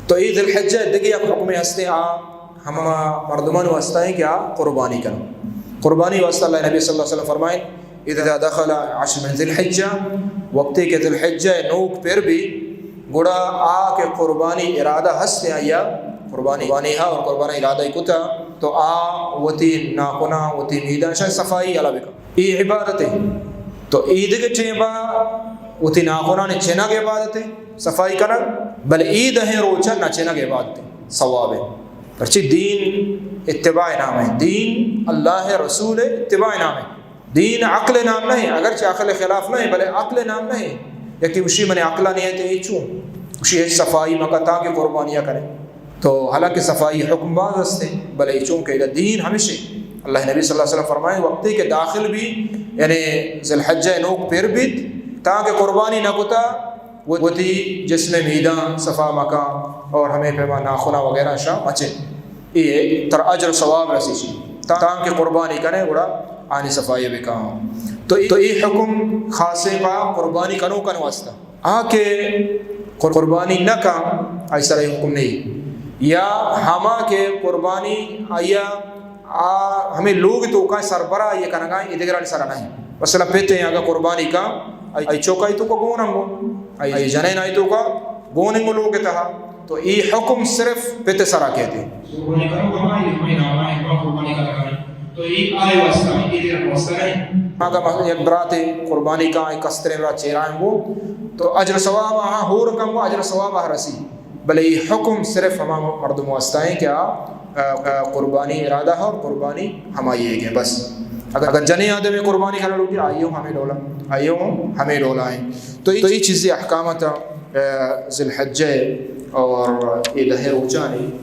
تو اے ذی الحجہ دگہ یک حکمے ہستے، آ ہما مردمان واسطہ ہیں کہ آ قربانی کن۔ قربانی واسطہ اللہ نبی صلی اللہ علیہ وسلم فرمائیں، اذا دخل عشر من ذی الحجہ، وقتے کہ ذی الحجہ نوک پر بی، گڑا آ کہ قربانی ارادہ ہستے آیا، قربانی، قربانی ہا اور قربانی ارادہ کتا، تو آ وتی ناخنا، وتی میدان شاہ صفائی یلا بکن۔ اے عبادت ہے۔ تو عید کے ٹیما وتی ناخنانی چنگ عبادت ہے، صفائی کنگ، بلے عید ہیں روچہ نہ چنگ عبادت ہے، ثواب ہے۔ پرچی دین اتباع نام ہے، دین اللہ رسول اتباع نام ہے۔ دین عقل نام نہیں، اگرچہ عقل خلاف نہیں، بلے عقل نام نہیں۔ یکی اشی من عقل نہیں ہے تو اے چون؟ اشی ہچ صفائی مکا تاکہ قربانیاں کرے۔ تو حالانکہ صفائی حکم باز ہستے، بلے چونکہ ادا دین ہمیشہ، اللہ نبی صلی اللہ علیہ وسلم فرمائیں، وقتی کہ داخل بی، یعنی ذی الحجہ نوک پر بیت، تاکہ قربانی نہ کتا، وتی جسم میدان صفا مکا اور ہمیں پیما ناخنا وغیرہ شا مچے۔ اے تر اجر ثواب رسی چی۔ تاکہ قربانی کنے گڑا آنی صفائی بکا۔ تو، تو اے حکم خاصے پا قربانی کنوکن واسطہ۔ آ کہ قر-، قربانی نہ کن، آئی سر اے حکم نہیں۔ یا ہما کہ قربانی آیا، آ ہمیں لوگ توکا سربرا یہ کنگا، یہ دگرانی سر نہیں۔ مثلا پت ہیں اگر قربانی کن، آئی، آئی چوکا آئی توکا گون ہم گون، آئی، آئی جنین آئی توکا گون ہم لوگ تہا۔ تو اے حکم صرف پت سرا کہتے۔ قربانی کنوک ہما، یہ ہمیں نام ہے، ہما قربانی کنگا۔ تو اے آئے واسطہ، اے دیر واسطہ نہیں۔ اگاں مثلاً یک براتے قربانی کا، اے کستریں برات چیرائیں گو، تو اجر ثواب آہاں ہور کم گو، اجر ثواب آہ رسی۔ بلے اے حکم صرف ہما مردم واسطہ ہیں کہ آ، آ، آ، قربانی ارادہ اور قربانی ہمائی ہے کہ بس۔ اگر، اگر جنیں آدم قربانی کرنا لوٹی، آئیوں ہمیں ڈولا، آئیوں ہمیں ڈولا ہیں۔ تو اے، تو اے چیزیں احکامات، آ، ذی الحجہ اور اے دہ روچانی